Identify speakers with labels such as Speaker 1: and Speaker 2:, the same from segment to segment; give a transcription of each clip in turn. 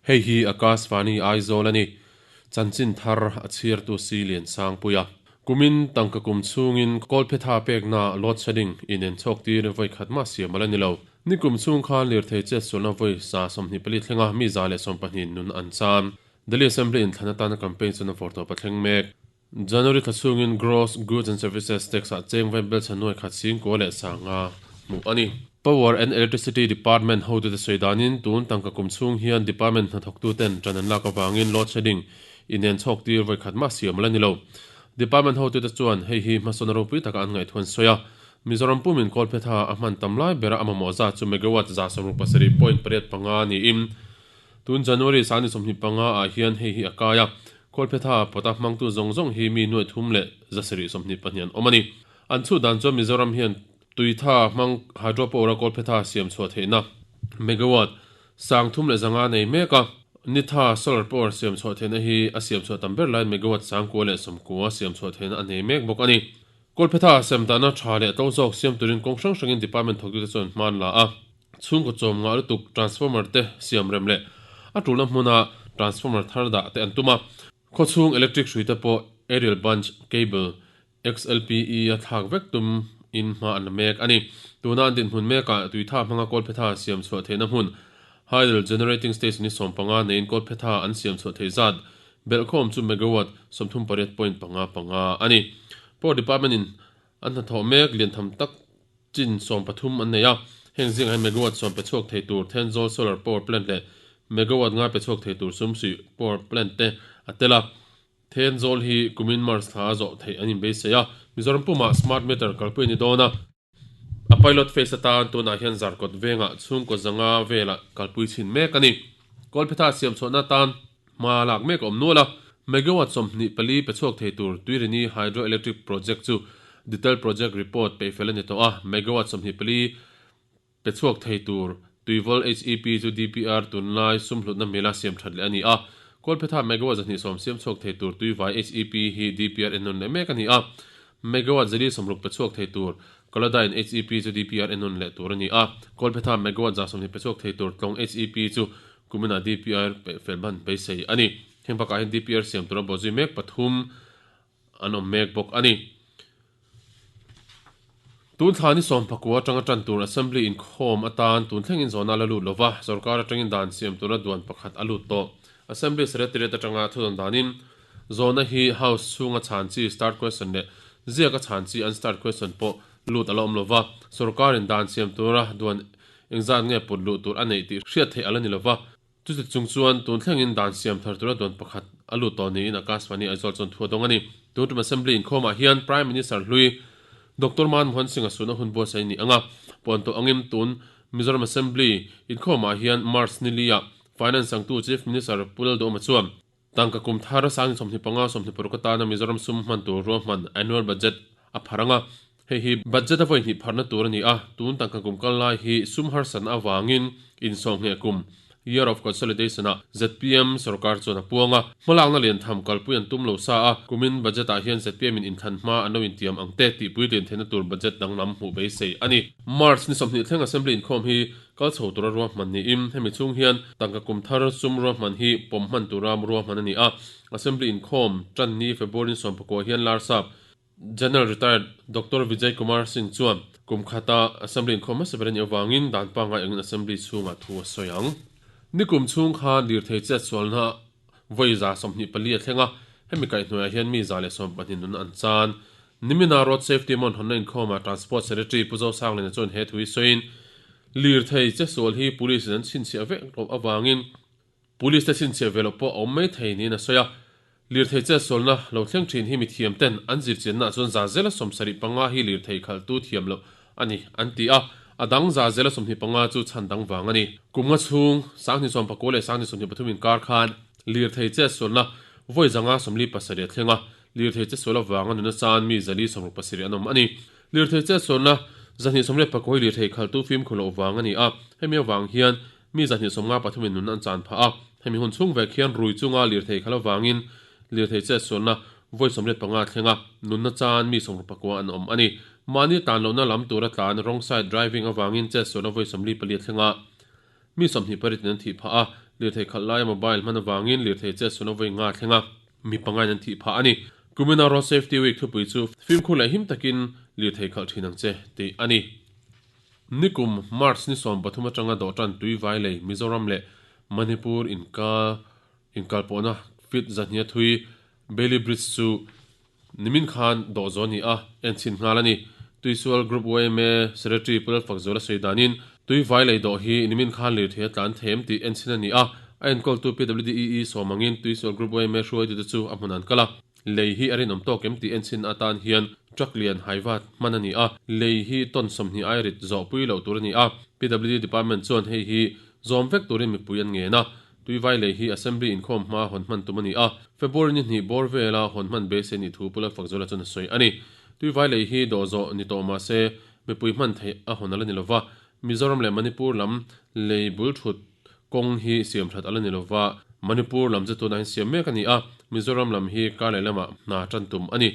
Speaker 1: Hei hi Akashvani Aizawl a ni. Chanchin thar a chhiartu si Liansangpuia. Kumin tangka kum chhungin kawlphetha pekna load shedding inen chhawk tir vawi khat mah siam a la ni lo. Ni kum chhung khan lirthei chetsualna vawi 124 thlenga mi 120 nun an chan. Delhi Assembly inthlan atana campaign chuan a vawrtawp a thleng mek. January thla chhungin Gross Goods and Services Tax ah cheng vai belchhan nuai khat singkua leh sanga hmuh a ni. Power and Electricity Department hotute sawi danin tun tangka kum chhung hian department hnathawktuten ṭan an lak avangin load shedding inen chhawk tir vawi khat mah siam a la ni lo. Department hotute chuan hei hi hmasawn ropui taka an ngaih thu an sawi a. Mizoram pumin kawlphetha a hman tam lai bera a mamawh zat chu megawatt 167.85 niin Tun January 25 ah hian hei hi a kai a, Kawlphetha pawta hmangtu zawng zawng hi mi nuaih thum leh 722 an awm a ni. An chhut dan chuan Mizoram hian tuitha hmang hydro power a Kawlphetha siam chhuah theihna megawatt 305 nei mek a, nitha solar power siam chhuah theihna hi a siam chhuah tam ber laiin megawatt 990 siam chhuah theihna a nei mek bawk a ni. Kawlphetha sem dahna tha leh tlo zawk siam turin kawng hrang hrangin department thawktute chuan hman la a. Chhungkaw chawm ngah lutuk transformer te siam rem leh a tulna hmuna transformer thar dah te an tum a. Khawchhung electric hrui te pawh aerial bunch cable XLPE a thlak vek tum in hma an la mek a ni. Tuna an dinhmun mekah tuitha hmanga kawlphetha siam chhuah theihna hmun Hydel Generating Station hi 15 neiin kawlphetha an siam chhuah theih zat belhkhawm chu megawatt 38.55 a ni. Power Department in an hnathawh mek lian tham tak chin 13 an nei a, heng zingah hian megawatt 10 pe chhuak thei tur Thenzawl Solar Power Plant leh megawatt 5 pe chhuak thei tur Sumsuih Power Plant te a tel a. Thenzawl hi kumin March thla a zawh theih an inbeisei a, Mizoram pumah smart meter kalpui a ni dawn a. A pilot phase atan tunah hian Zarkawt vengah chhungkaw zanga velah kalpui chhin mek a ni. Kawlphetha siam chhuahna atan hma lak mek a awm nual a, megawatt 24 pe chhuak thei tur Tuirini Hydro Electric Project chu Detailed Project Report peihfel a ni tawh a, megawatt 24 pe chhuak thei tur Tuivawl HEP chu DPR tunlai sumhlutna mila siam that leh a ni a, Kawlphetha megawatt 210 siam chhuak thei tur Tuivai HEP hi DPR ennawn leh mek a ni a, megawatt 160 pe chhuak thei tur Kolodyne HEP chu DPR ennawn leh tur a ni a, Kawlphetha megawatt 120 pe chhuak thei tur Tlawng HEP chu kuminah DPR peihfel hman beisei a ni. Heng bakah hian DPR siam tura bawhzui mek pathum an awm mek bawk a ni. Tun thla ni 14 atanga tan tur Assembly inkhawm atan tun thlengin zawhna la lut lova, sorkar atangin dan siam tura duan pakhat a lut tawh. Assembly Secretariat atanga thudawn danin zawhna hi House chhunga chhan chi start question leh ziaka chhan chi unstart question pawh lut a la awm lova, sorkarin dan siam tura duan engzat nge put luh tur a neih tih hriat theih a la ni lova. Chuti chung chuan tun thlengin dan siam thar tura duan pakhat a lut tawh niin Akashvani Aizawl chuan thu a dawng a ni. Tun tum Assembly inkhawmah hian Prime Minister hlui Doctor Manmohan Singh a sunna hun buatsaih ni anga puan tawh angin tun Mizoram Assembly inkhawmah hian March ni li ah Finance sangtu Chief Minister Pu Lalduhoma chuan tangka kum thar 2025 26 atana Mizoram sum hman tur ruahman Annual Budget a phar anga hei hi budget a vawi hnih pharna tur a ni a, tun tangka kum kal lai hi sum harsatna avangin insawngheh kum, year of consolidation, ah zpm sorkar chuan a puang a, hmalakna lian tham kalpui an tum lo sa a, kumin budget ah hian zpm in inthlan hma an lo intiam ang te tih puitlin theihna tur budget danglam hmuh beisei a ni. March ni 20 thleng Assembly inkhawm hi kal chho tura ruahman niin hemi chhung hian tangka kum thar sum ruahman hi pawm hman tura ruahman a ni a, Assembly inkhawm tan ni February 14 hian Larsap General Retired Doctor Vijay Kumar Singh chuan kum khata Assembly inkhawm hmasa ber a nih avangin dan pangngai angin Assembly chhungah thu a sawi ang. Nikum chhung khan lirthei chetsualna vawi 24 a thleng a, hemi kaihhnuaiah hian mi 112 nun an chan. Nimina Road Safety Month hawnna inkhawmah Transport Secretary Pu Zosanglina chuan he thu hi sawiin, Lirthei chetsual hi Police in an chhinchhiah vek loh avangin Police te chhinchhiah ve loh pawh a awm mai thei niin a sawi a. Lirthei chetsualna lo thleng thin hi mithiam ten an zirchiannaah chuan 75% hi lirthei khalhtu thiam loh a ni an ti a, a dang 25% chu chhan dang vang a ni. Kum nga chhung 2019 leh 2023 inkar khan lirthei chetsualna vawi 547 a thleng a, lirthei chetsual avanga nuna chan mi 467 an awm a ni. Lirthei chetsualna 224 hi lirthei khalhtu fimkhur loh vang a ni a, hemi avang hian Mi 253 in nun an chan phah a, hemi hun chhung vek hian rui chunga lirthei khalh avangin lirthei chetsualna Vawi 85 a thleng a, nunna chan mi 64 an awm a ni. Mahni tlan lohna lam tura tlan, wrong side driving, avangin chetsualna vawi 44 a thleng a, mi 28 in an thih phah a, lirthei khalh laia mobile hman avangin lirthei chetsualna vawi nga a thleng a, mi panga in an thih phah a ni. Kumina Road Safety Week thupui chu fimkhur leh him takin lirthei khalh thin ang che tih a ni. Nikum March ni 13 atanga dawhtan Tuivai lei Mizoram leh Manipur inkar Inkalpawhna feet zahnia thui Bailey Bridge chu nimin khan dawh zawh a ni a, en chhin nghal a ni. Tuisual Group yma Secretary Pu Lalfakzuala sawi danin, tui vai lei dawh hi nimin khan lirthei a tlan them tih en chhin a ni a, a enkawltu PWDEE sawm angin Tuisual Group yma hruaitute chu a hmun an kal a. Lei hi a rinawm tawk em tih en chhin atan hian truck lian haivat hman a ni a, lei hi ton 20 ai rit zawh pui loh tur a ni a. PWD Department chuan hei hi zawm vek turin mipui an ngen a, Tuivai lei hi Assembly inkhawm hmaa hawn hman tum a ni a, February ni hnih bawr vela hawn hman beisei nih thu Pu Lalfakzuala chuan a sawi a ni. Tuivai lei hi dawh zawh ni tawh mah se mipui hman theih a hawn a la ni lova, Mizoram leh Manipur lam lei bul thut kawng hi siam that a la ni lova, Manipur lam chu tunah hian siam mek a ni a, Mizoram lam hi kar leh lamah hna tan tum a ni.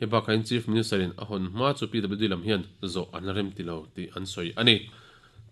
Speaker 1: Hei bakah hian Chief Minister in a hawn hma chu PWD lam hian zawh an la rem ti lo tih an sawi a ni.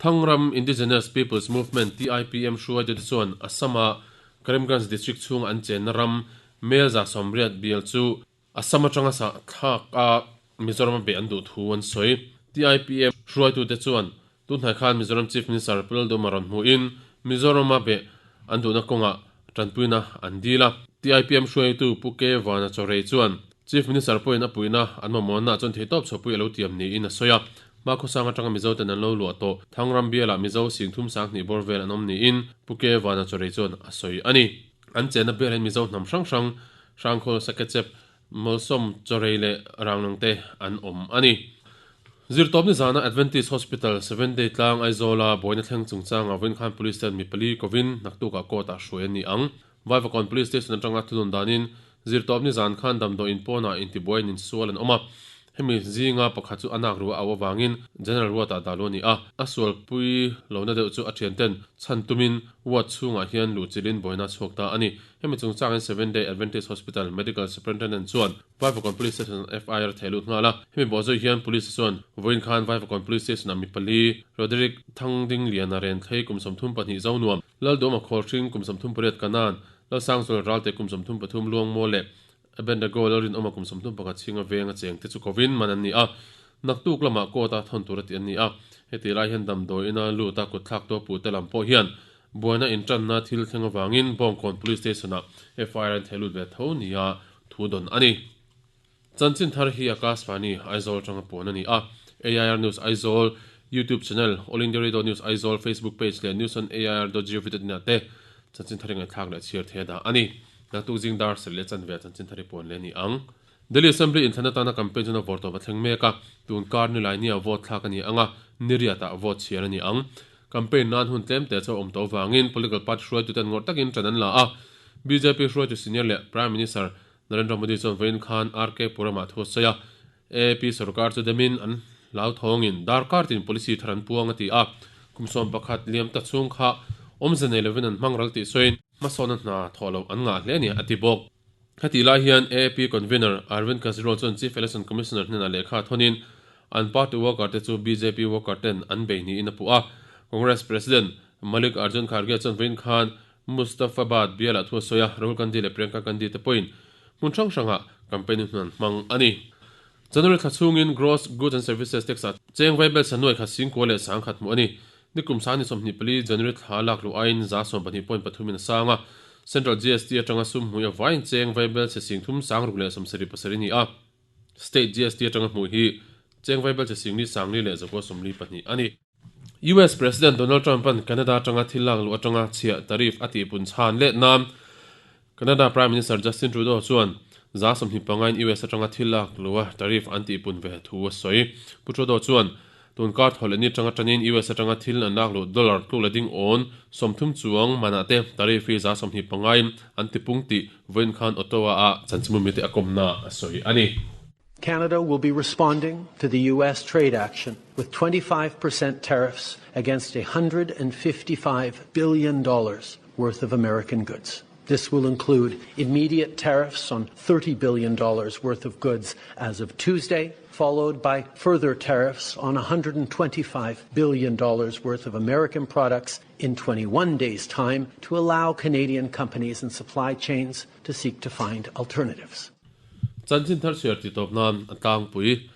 Speaker 1: Thangram Indigenous Peoples Movement, TIPM, hruaitute chuan Assam-a Karimganj District chhunga an chenna ram Mel 180 bial chu Assam atanga sah thlak a Mizoram a beh an duh thu an sawi. TIPM hruaitute chuan tunhnai khan Mizoram Chief Minister Pu Lalduhma rawn hmuhin Mizoram a beh an duhna kawngah tanpuina an dil a. TIPM hruaitu Pu K Vana Chawrei chuan Chief Minister pawhin a puihna an mamawhna chuan theitawp chhuahpui a lo tiam niin a sawi a. Hmakhawsang atanga Mizo ten an lo luah tawh Thangram bialah Mizo singthum sanghnih bawr vel an awm niin Pu K Vana Chawrei chuan a sawi a ni. An chenna bial hian Mizo hnam hrang hrang, Hrangkhawl, Sakechep, Mawlsawm, Chawrei leh Ranglong te an awm a ni. Zirtawpni zana Adventist Hospital, Seven Day tlang Aizawla buaina thleng chungchangah vawiin khan Police ten mi pali kovin naktukah court-ah hruai an ni ang. Vaivakawn Police Station atanga thunun danin Zirtawpni zan khan damdawiin pawnah intibuaiin insual an awm a, hemi zinga pakhat chu a nak ruah a au avangin General Ward-ah dah luh a ni a, a sualpui lohna deuh chu a thianten chhan tumin ward chhungah hian luhchilhin buaina a chhuak ta a ni. Hemi chungchangin Seven Day Adventist Hospital Medical Superintendent chuan Vaivakawn Police Station FIR a theh lut nghal a, hemi bawhzawih hian Police chuan vawiin khan Vaivakawn Police Station-ah mi pali Roderick Thangdingliana Renthlei kum 32 Zonuam, Lalduama Khawlhring kum 38 Kanan, Lalsangzuala Ralte kum 33 Luangmaw leh Abednego Lalrinawma kum 31 chhinga veng a cheng te chu kovin man an ni a, naktuk lamah court a thawn tur a tih an ni a. Heti lai hian damdawi ina lut a kutthlak tawh puh te lam pawh hian buaina intanna thil thleng avangin Bawngkawn Police Station-ah FIR an theh lut ve tho nia thu dawn a ni. Chanchin thar hi Akashvani, Aizawl atanga puan a ni a. AIR News Aizawl YouTube channel, All India Radio News Aizawl Facebook page leh News on AIR dot gov dot in ah te chanchin thar i ngaihthlak leh chhiar thei a dah a ni. Naktuk zing dar serh leh chanve ah chanchin thar i puan leh a ni ang. Delhi Assembly inthlan atana campaign chuan a vawr tawp a thleng mek a, tun kar nilai nia vote thlak a ni ang a, niriat ah vote chhiar a ni ang. Campaign nan hun tlem te chu a awm tawh avangin political party hruaituten ngawrh takin ṭan an la a, bjp hruaitu senior leh Prime Minister Narendra Modi chuan vawiin khan RK Puram-ah thu a sawi a, AAP sorkar chu demin an hlauthawngin darkar tin policy thar an puang a ti a, kum 11 liam ta chhung kha awmze nei lovin an hmang ral tih sawiin hmasawnna hna thawh loh an ngah hle a ni a ti bawk. Hetih lai hian AAP convener Arvind Kejriwal chuan Chief Election Commissioner hnenah lehkha a thawnin an party worker te chu bjp worker ten an bei niin a puh a, Congress President Mallikarjun Kharge chuan vawiin khan Mustafabad bialah thu a sawi a, Rahul Gandhi leh Priyanka Gandhi te pawhin hmun hrang hrangah campaign hun an hmang a ni. January thla chhungin Gross Goods and Services Tax ah cheng vaibel sanuai khat singkua leh sangkhat hmuh a ni. Nikum sangni 24 January thla lak luh aiin 12 point pathum in a sang a, Central GST atanga sum hmuih avaiin cheng vaibel chhe singthum sangruk leh 77 a ni a, State GST atanga hmuh hi cheng vaibel chhe singli sangli leh zakua 42 a ni. US President Donald Trump-a'n Canada atanga thil lak luh atanga chhiah tariff a tihpun chhan let nan Canada Prime Minister Justin Trudeau chuan 25 in US atanga thil lak luha tariff an tihpun ve thu a sawi. Pu Trudeau chuan tun kar thaw leh ni atanga tanin US atanga thil an lak luh dollar tluk leh ding awn 30 chuang manah te tariff hi 25 in an tipung tih vawiin khan Ottawa-ah chanchinbu mite a kawmna a sawi a ni.
Speaker 2: Canada will be responding to the US trade action with 25% tariffs against $155 billion worth of American goods. This will include immediate tariffs on $30 billion worth of goods as of Tuesday, followed by further tariffs on $125 billion worth of American products in 21 days' time to allow Canadian companies and supply chains to seek to find alternatives.
Speaker 1: Chanchin thar chhiar ti tawp nan a tlangpui.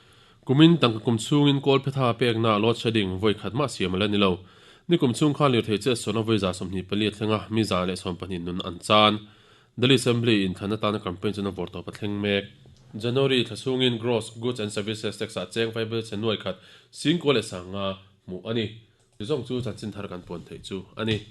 Speaker 1: Kumin tangka kum chhungin kawlphetha pekna load shedding vawi khat mah siam a la ni lo. Nikum chhung khan lirthei che sawna vawi 24 a thleng a, mi 120 nun an chan. Delhi Assembly in thlan atana campaign chuan a vawr tawp a thleng mek. January thla chhungin Gross Goods and Services Tax ah cheng vaibel che nuai khat singkua leh sanga hmuh a ni. Zawng chu chanchin thar kan puan theih chu a ni.